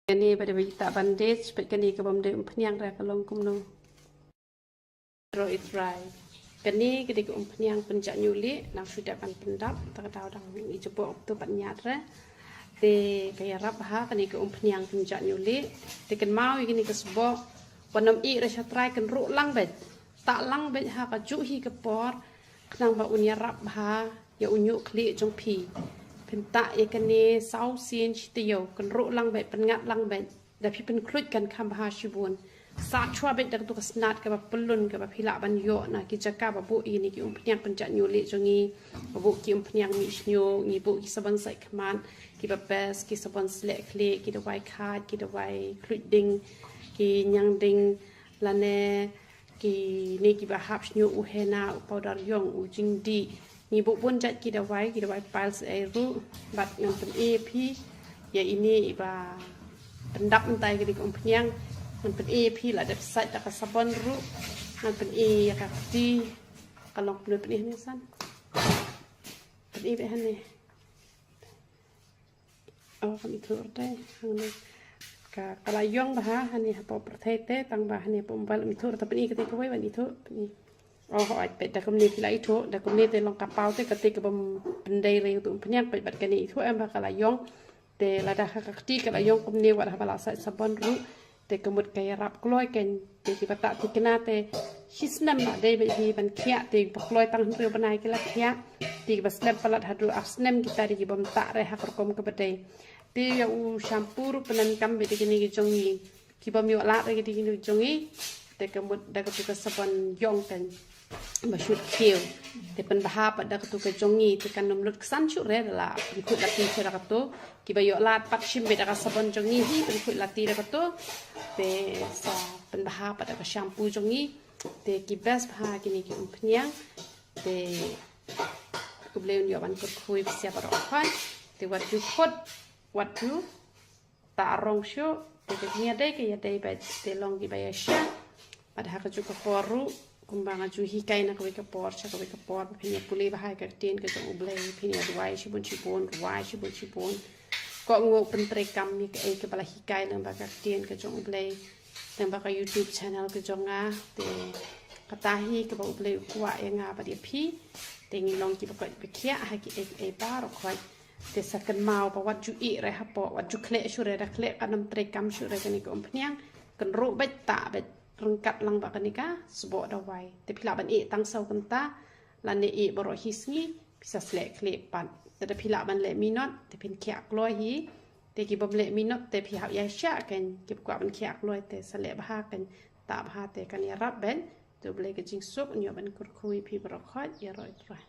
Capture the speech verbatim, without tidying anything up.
Kane ba dei ba ita bandage, peit kane ka bym dei umphniang re ka long kumno. Ro i trai. Kane ka dei ka umphniang pynjah ñiuh lieh, nang shu dep ban pyndap, ta ka daw dang i jabok tu pat ñiat re. Te ka ïarap ha kane ka umphniang pynjah ñiuh lieh. Te kynmaw ïa kane ka sboh, wat nym ïeh re sha trai, kynruh lang beit. Tah lang beit ha ka juh hi ka por, khnang ba un ïarap bha ïa u ñiuh khlieh jong phi. Phin tah ïa kane saw sien shi taïew, kynruh lang beit, pynngat lang beit. Da phi pynkhluit kan kham bha shibun. Sah shuwa beit da katu ka snat kaba pyllun kaba phi lah ban ïoh na ki jaka ba buh ïa kine ki umphniang pynjah ñiuh lieh jong ngi. Ba buh ki umphniang mih shñiuh, ngi buh ki sabon sait khmat, kiba best, ki sabon sleh khlieh, ki dawai khaid, ki dawai khluit ding, ki ñiang ding, lane kine kiba hap shñiuh, u henna, u powder ïong, u jingdih. Ngi buh bun jait ki dawai, ki dawai piles ei ruh, bad ngan pyni ïa phi ïa ine iba pyndap mynta ïa kane ka umphniang. Ngan pyni ïa phi, la dep sait da ka sabon ruh. Ngan pyni ïa ka kti. Ka long kumno, pyni hangne san. Pyni beit hangne. Oh, kam ithuh te hangne. Ka, ka la ïong bha hangne hapoh pyrthei te, tang ba hangne hapoh mobile ym ithuh, te pyni kata kawei ban ithuh, pyni. Oh, hooid, peit da kumne phi la ithuh, da kumne te long ka paw te, kata ka bym pyndei re tu umphniang, peit bad kane ithuh em ba ka la ïong. Te lada ha ka kti ka la ïong kumne, wat haba la sait sabon ruh, te ka mut ka ïarap kloi kein. Te kiba tah thikna te shi snem la dei beit hi ban khiah, te ba kloi tang hynriew bnai ki la khiah. Te kiba slem palat haduh ar snem kita dei ki bym tah re ha ka rukom kaba dei. Te ïa u shampoo ruh pyndonkam beit da kine ki jong ngi. Ki bym ïoh lad re ki dei kine ki jong ngi, te ka mut da katu ka sabon ïong kein ba shu khiew. Te pynbha pat da katu ka jong ngi, te kan ym lut ksan shuh re, da la pynkhuid lati shuh da katu. Kiba ïoh lad pat shim beit da ka sabon jong ngi hi, pynkhuid lati da katu. Te sa pynbha pat da ka shampoo jong ngi. Te ki best bha kine ki umphniang. Te U Blei un ïoh ban kyrkhu ïa phi baroh khoit. Te wat ju khot, wat ju tah rong shuh, te ka jingïadei ka ïadei beit, te long kiba ïashah. Bad ha kajuh ka por ruh, kumba nga ju hikai na kawei ka por sha kawei ka por, ba phin ïa pule bha ïa ka ktien ka jong U Blei, phin ïa duwai shibun shibun, duwai shibun shibun. Kohnguh, pyntreikam ïa kaei kaba la hikai lyngba ka ktien ka jong U Blei, lyngba ka YouTube channel ka jong nga. Te kata hi kaba U Blei u kwah ïa nga bad ïa phi. Te ngi long kiba koit ba khiah ha kiei kiei baroh khoit. Te sa kynmaw ba wat ju ïeh re hapoh, wat ju khleh shuh re, da khleh kan ym treikam shuh re kane ka umphniang. Kynruh beit, tah beit, ryngkat lang bad kane ka sboh dawai. Te phi lah ban ïeh tang saw kynta, lane ïeh baroh hi sngi, phi sa sleh khlieh pat. Te da phi lah ban leh minot, te phin khiah kloi hi. Te ki bym leh minot, te phi hap ïashah kein, kiba kwah ban khiah kloi, te sa leh bha kein, tah bha, te kan ïarap beit. Te U Blei ka jingsuk un ïoh ban kyrkhu ïa phi baroh khoit, ïaroh ïa U Trai.